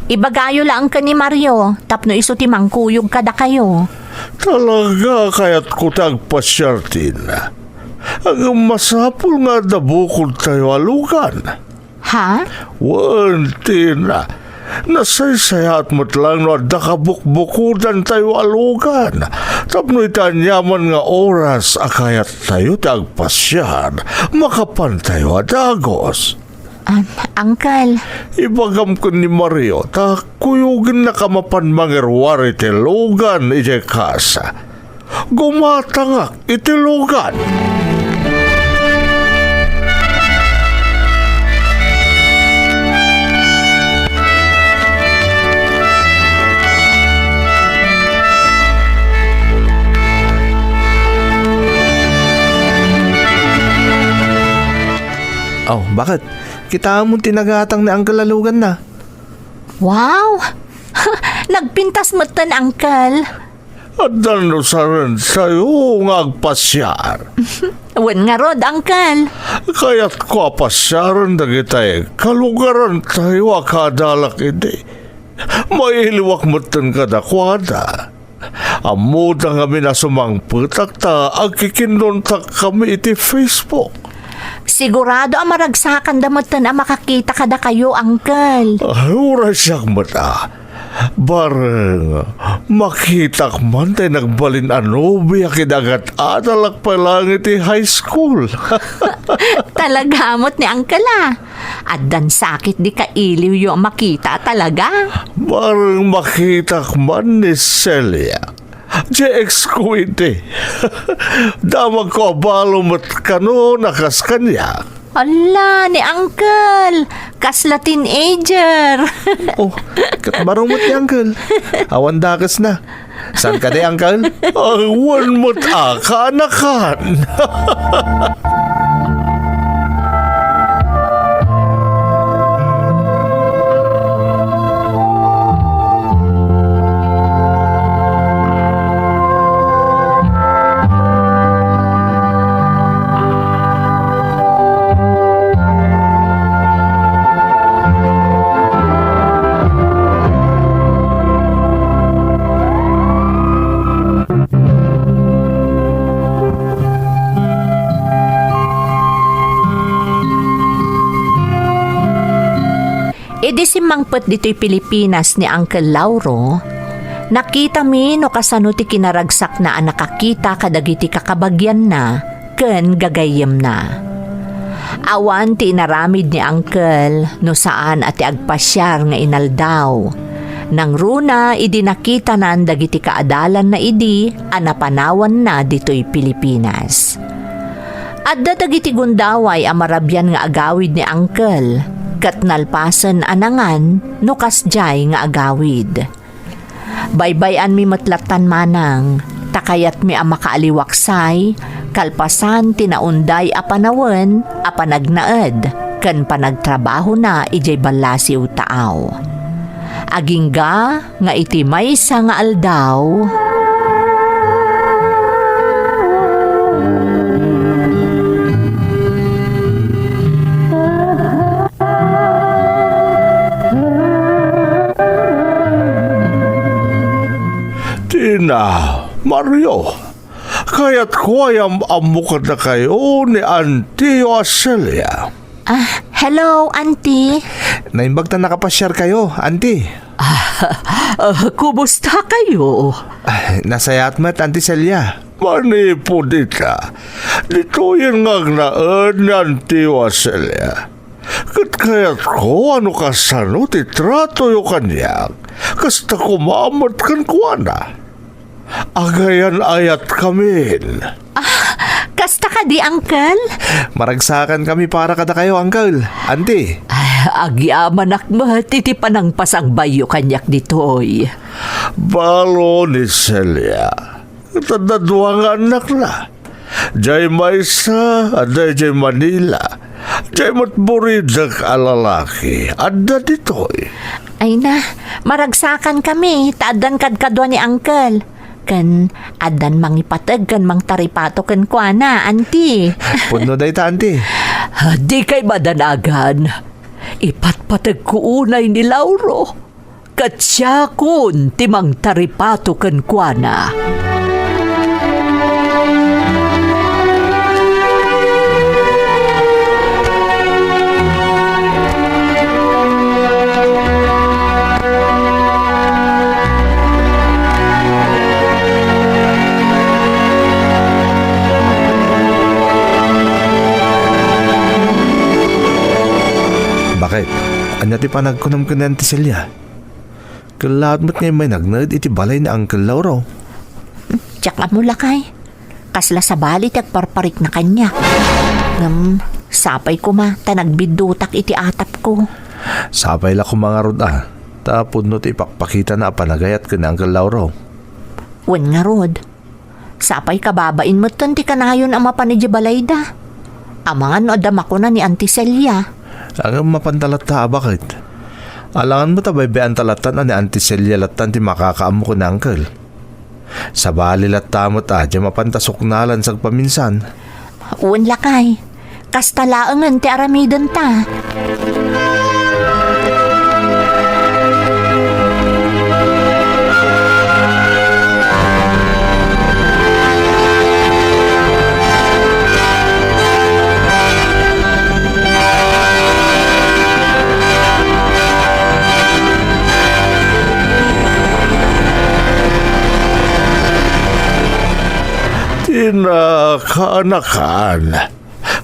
ibagayo laeng ken ni Mario tapno isu ti mangkuyog kadakayo. Talaga a kayatko ti agpasiar, Tina. Ngem masapul nga adda bukodtayo a lugan. Ha? Wen, Tina, nasaysayaat met laeng no adda kabukbukodantayo a lugan tapno iti aniaman nga oras a kayattayo ti agpasiar, makapantayo a dagus. Ah, Uncle. Ibagam ken ni Mario ta kuyogennaka mapan mangiruar iti lugan idiay kasa. Gumatangak iti lugan. Aw, baket? Kitaem ti nagatang ni Uncle a luganna. Wow! Nagpintas metten, Uncle. Adda no sarentayo nga agpasiar. Wen ngarud, Uncle. Kayatko a pasiaren dagiti kalugarantayo a kadalak idi. Mailiwak metten kadakuada. Ammota ngamin a sumangpetak ta agkikinnontak kami iti Facebook. Sigurado a maragsakanda metten a makakita kadakayo, Uncle. Ay, uray siak met a. Bareng, makitak man tay nagbalin a nobia ket agat-adalak pay laeng iti high school. Talaga met ni Uncle a. Addan sakit di kailiwyo a makita a talaga. Bareng makitak man ni Celia. J X ko iti. Damagko a balo met kano a kas kaniak. Ala, ni Uncle. Kasla teenager. Oh, ket bareng met ni Uncle. Awan dakesna. Saan kadi, Uncle? Awan met a kaanakan. Idi simmangpet ditoy Pilipinas ni Uncle Lauro, nakitami no kasano ti kinaragsakna a nakakita kadagiti kakabagianna ken gagayyemna. Awan ti inaramid ni Uncle no saan a ti agpasiar nga inaldaw. Nangruna idi nakitanan dagiti kaadalanna idi a napanawanna ditoy Pilipinas. Adda dagiti gundaway a marabian nga agawid ni Uncle, ket nalpasen a nangan no kasdiay nga agawid. Baybay-anmi met lattan manang, ta kayatmi a makaaliwaksay, kalpasan ti naunday a panawen a panagnaed ken panagtrabahona idiay ballasiw taaw. Agingga nga iti maysa nga aldaw, Tina, Mario, kayatko a am-ammo kadakayo ni Antiyo a Celia. Ah, hello, Auntie. Naimbag ta nakapasiarkayo, Auntie. Ah, ah, kumusta kayo? Ah, nasayaat met, Auntie Celia. Manipud ita, ditoyen nga agnaed ni Antiyo a Celia. Ket kayatko a no kasano ti tratoyo kaniak, kasta koma met kenkuana. Agayan-ayatkamin. Ah, kasta kadi, Uncle? Maragsakankami para kadakayo, Uncle. Auntie. Ah, agyamanak met iti panangpasangbayyo kaniak ditoy. Balo ni Celia. Ket adda dua nga annakna. Diay maysa, adda idiay Manila. Diay met buridek a lalaki, adda ditoy. Ay na, maragsakankami, ta addan kadkadua ni Uncle. Ken addan mangipateg ken mangtaripato kenkuana, Auntie. Pudno dayta, Auntie. Ah, dikay madanagan. Ipatpategko unay ni Lauro. Ket siakon ti mangtaripato kenkuana. Bakit? Ania ti panagkunam ken ni Auntie Celia? Kellaat met nga immay nagnaed iti balay ni Uncle Lauro. Diak ammo, lakay. Kasla sabali ti agparparikna kaniak. Ngem, sapay koma ta nagbiddutak iti atapko. Sapay la koma ngarud a, ta pudno ti ipakpakitana a panagayat ken ni Uncle Lauro. Wen ngarud, sapay kababain metten ti kanayon a mapan idiay balayda. Amangan no adda makuna ni Auntie Celia. Ngem mapanta latta a, bakit? Alangan met a baybay-anta lattan a ni Auntie Celia lattan ti makakaammo ken ni Uncle. Sabali latta met a diay mapanta suknalan sagpaminsan. Wen, lakay. Kasta laengen ti aramidenta. Na kaanakan,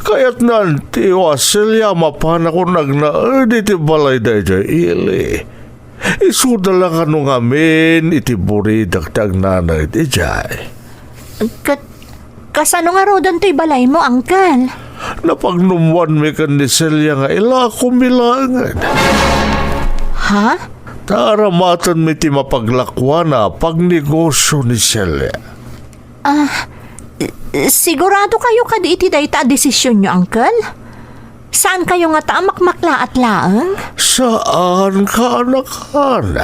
kayat ni Antiyo a Celia a mapanakon agnaed iti balayda idiay ili. Isuda la kano ngamin iti buridek ti agnanaed idiay. Ket kasano ngaruden toy balaymo, Uncle? Napagnumwanmi ken ni Celia nga ilakomi laengen. Ha? Ta aramatenmi ti mapaglakuana a pagnegosio ni Celia. Ah, sigurado kayo kadi iti dayta a desisionyo, Uncle? Saan kayo ngata a makmaklaat laeng? Saan, kaanakan.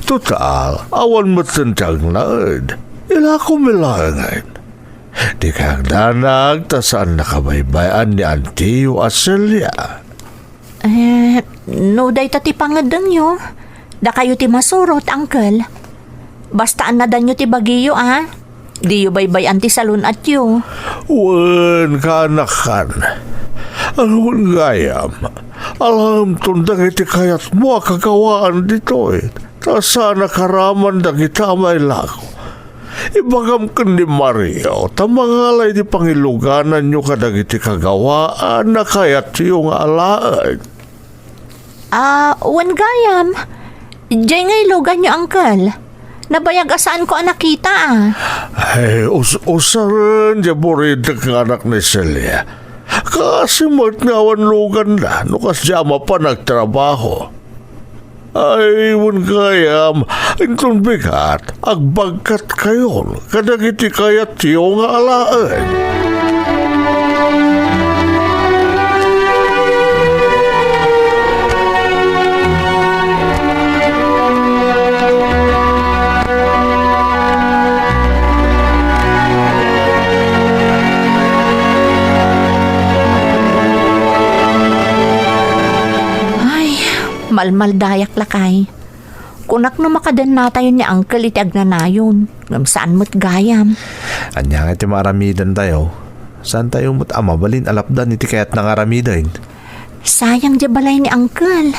Total, awan metten ti agnaed. Ilakomi laengen. Dikay agdanag ta saan nakabaybay-an ni Antiyo a Celia. Eh, no dayta ti pangeddengyo, dakayo ti masurot, Uncle. Basta annadanyo ti bagiyo, a. Diyo baybay-an ti salun-atyo. Wen, kaanakan. Wen gayam, alaemton dagiti kayatmo a kagawaan ditoy, ta saan a karaman dagita a mailako. Ibagam ken ni Mario ta mangala iti pangilugananyo kadagiti kagawaan a kayatyo nga alaen. Ah, wen gayam. Diay nga iluganyo, Uncle. Nabayag a saanko a nakita, a. Ay, us-, usaren diay buridek nga anak ni Celia. Kaasi met nga awan luganda no kasdiay a mapan agtrabaho. Ay, wen gayam, inton bigat, agbagkatkayon kadagiti kayatyo nga alaen. Ay, malmaldayak lakay. Kunak no makadennatayon ni Uncle iti agnanayon, ngem saan met gayam. Ania nga ti maaramidantayo? Saantayo met a mabalin a lapdan iti kayatna nga aramiden. Sayang diay balay ni Uncle.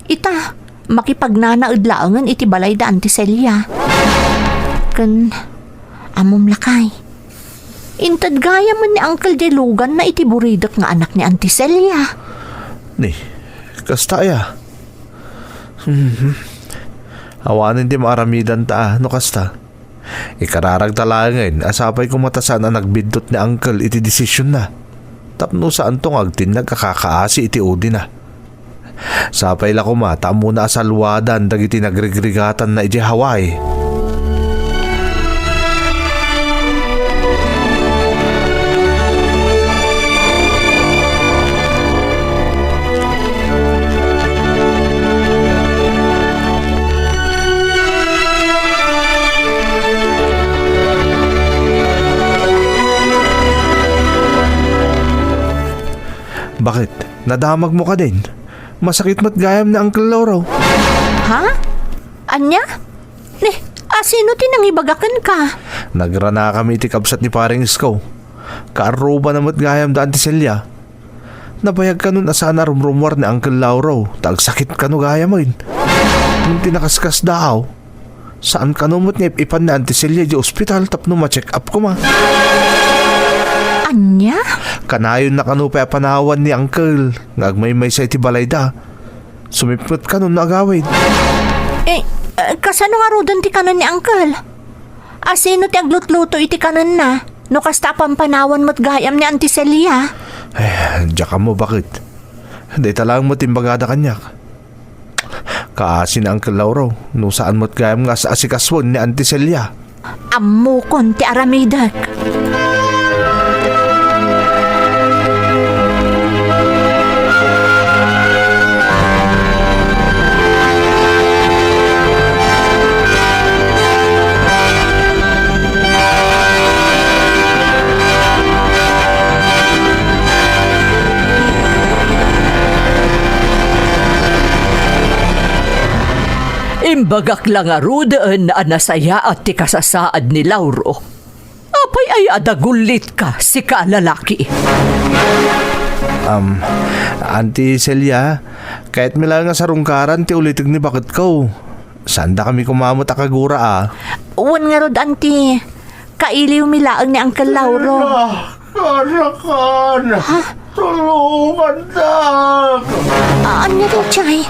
Ita, makipagnanaed laengen iti balay da Auntie Celia. Ken, ammom lakay. Inted gayam ni Uncle diay luganna iti buridek nga anak ni Auntie Celia. Ni, kasta aya? Mhm. Awanen ti maaramidanta a no kasta. Ikararagta laengen a sapay koma ta saan a nagbiddut ni Uncle iti desisionna. Tapno saanto nga agtinnag a kakaasi iti udina. Sapay la koma ta ammona a salwadan dagiti nagrigrigatanna idiay Hawaii. Bakit? Nadamagmo kadin? Masakit met gayam ni Uncle Lauro. Ha? Ania? Ni, asino ti nangibaga kenka? Nagranakami iti kabsat ni Pareng Isko. Kaarrubana met gayam da Auntie Celia. Nabayag kanon a saan a rumrumuar ni Uncle Lauro, ta agsakit kano gayamen. Ngem ti nakaskasdaaw, saan kano met nga ip-ipan ni Auntie Celia idiay ospital tapno ma-check up koma. Ania? Kanayonna kano pay a panawan ni Uncle nga agmaymaysa iti balayda. Sumipnget kanon no agawid. Eh, eh, kasano ngaruden ti kanen ni Uncle? Asino ti aglutluto iti kanenna? No kasta a pampanawan met gayam ni Auntie Celia. Eh, diak ammo bakit. Dayta laeng met ti imbagada kaniak. Kaasi ni Uncle Lauro, no saan met gayam nga as-asikasuen ni Auntie Celia. Ammokon ti aramidek. Imbagak la ngaruden a nasayaat ti kasasaad ni Lauro. Apay aya a dagullitka, sika a lalaki? Um, Auntie Celia, kayatmi laeng a sarungkaran ti uliteg ni baketko. Saandakami koma met a kagura a. Wen ngarud, Auntie. Kailiwmi laeng ni Uncle Lauro. Tina, kaanakan. Ha? Tulongandak. Ania daydiay?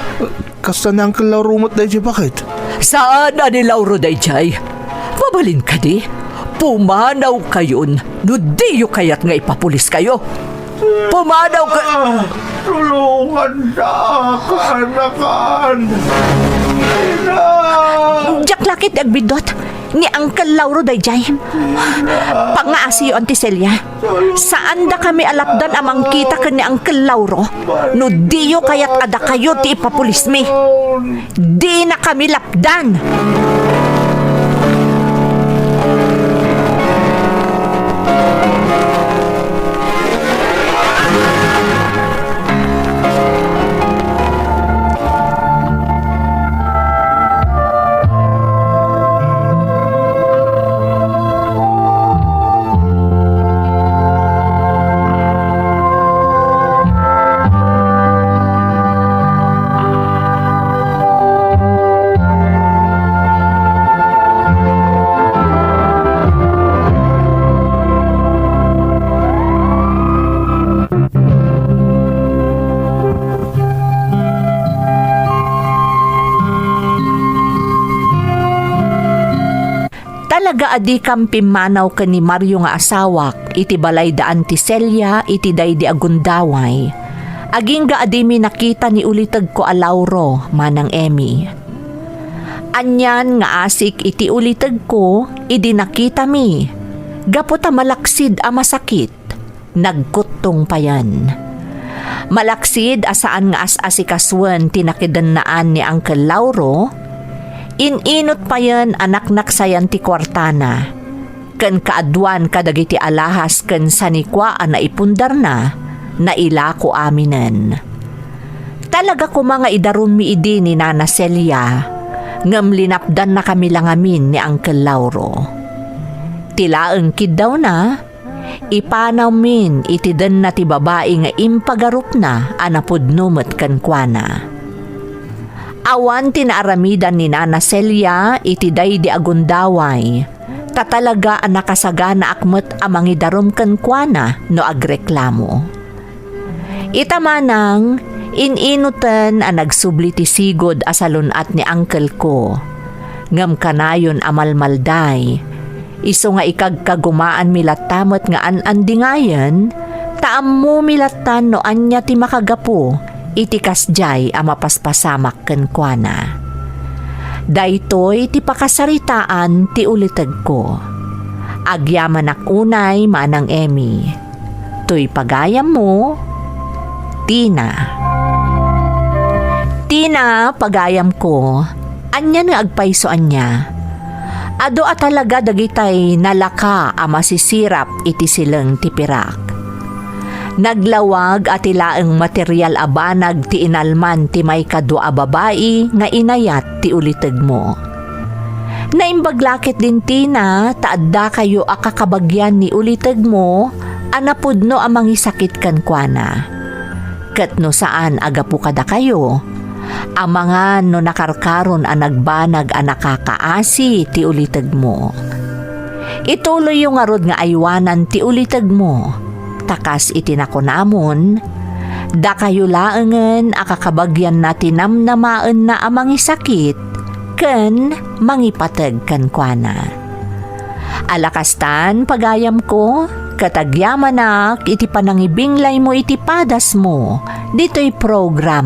Kasta ni Uncle Lauro met daydiay, baket? Saan a ni Lauro daydiay. Mabalin kadi? Pumanawkayon no diyo kayat nga ipapuliskayo. Pumanaw ka. Ah, tulongandak, kaanakan. Tina! Diak la ket agbiddut. Ni Uncle Lauro daydiay. Pangngaasiyo, Auntie Celia. Saandakami a lapdan a mangkita ken ni Uncle Lauro. No diyo kayat a dakayo ti ipapulismi. Dinakami lapdan. Talaga a dikam pimmanaw ken ni Mario nga asawak iti balay da Auntie Celia iti daydi a gundaway. Agingga a dimi nakita ni ulitegko a Lauro, Manang Emmy. Anian nga asik iti ulitegko idi nakitami, gapu ta malaksid a masakit. Nagkuttong payen. Malaksid a saan nga as-asikasuen ti nakidennaan ni Uncle Lauro, in-inut payen a naknaksayan ti kuartana, ken kaaduan kadagiti alahas ken sanikua a naipundarna, nailako aminen. Talaga koma nga idarummi idi ni Nana Celia, ngem linapdannakami la ngamin ni Uncle Lauro. Ti laeng kiddawna, ipanawmin iti denna ti babai nga impagarupna a napudno met kenkuana. Awan ti naaramidan ni Nana Celia iti daydi a gundaway, ta talaga a nakasaganaak met a mangidarum kenkuana no agreklamo. Ita manang, in-inuten a nagsubli ti sigud a salun-at ni uncle ko. Ngem kanayon a malmalday, isu nga ikagkagumaanmi latta met nga an-andingayen, ta ammomi latta no ania ti makagapu iti kasdiay a mapaspasamak kenkuana. Daytoy ti pakasaritaan ti ulitegko. Agyamanak unay, Manang Emmy. Toy pagayammo, Tina. Tina, pagayamko, anian nga agpayso ania? Adu a talaga dagitay nalaka a masisirap iti sileng ti pirak. Naglawag a ti laeng material a banag ti inalman ti maikadua a babai nga inayat ti ulitegmo. Naimbag la ketdin, Tina, ta addakayo a kakabagian ni ulitegmo a napudno a mangisakit kenkuana. Ket no saan a gapu kadakayo, amangan no nakarkaron a nagbanag a nakakaasi ti ulitegmo. Ituloyyo ngarud nga aywanan ti ulitegmo, ta kas iti nakunamon, dakayo laengen a kakabagianna ti namnamaenna a mangisakit ken mangipateg kenkuana. Ala kastan, pagayamko, ket agyamanak iti panangibinglaymo iti padasmo ditoy programa